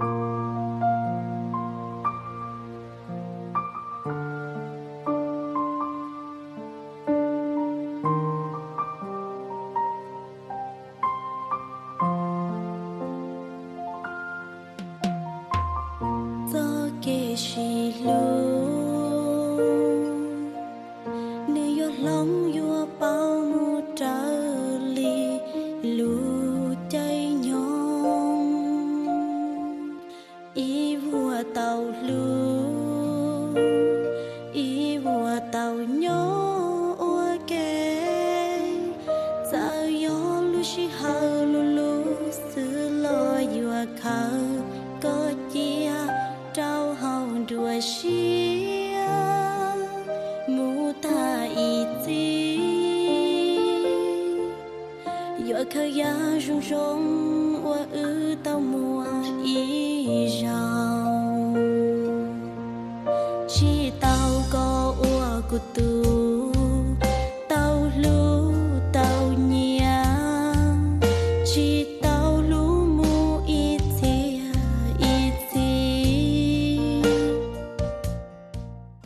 Txoj kev sib hlub, nws yuav hloov yuav pauv mus raws li lub caij nyoog. Ib vuag tau hlub, ib vuag tau nyob ua ke, txawm yog lub sij hawm lub lub xwb los yuav khaws koj cia rau hauv nruab siab mus tag ib txhis. Yuav khaws yav zoo zoo uas wb tau muaj ib zaug, tsis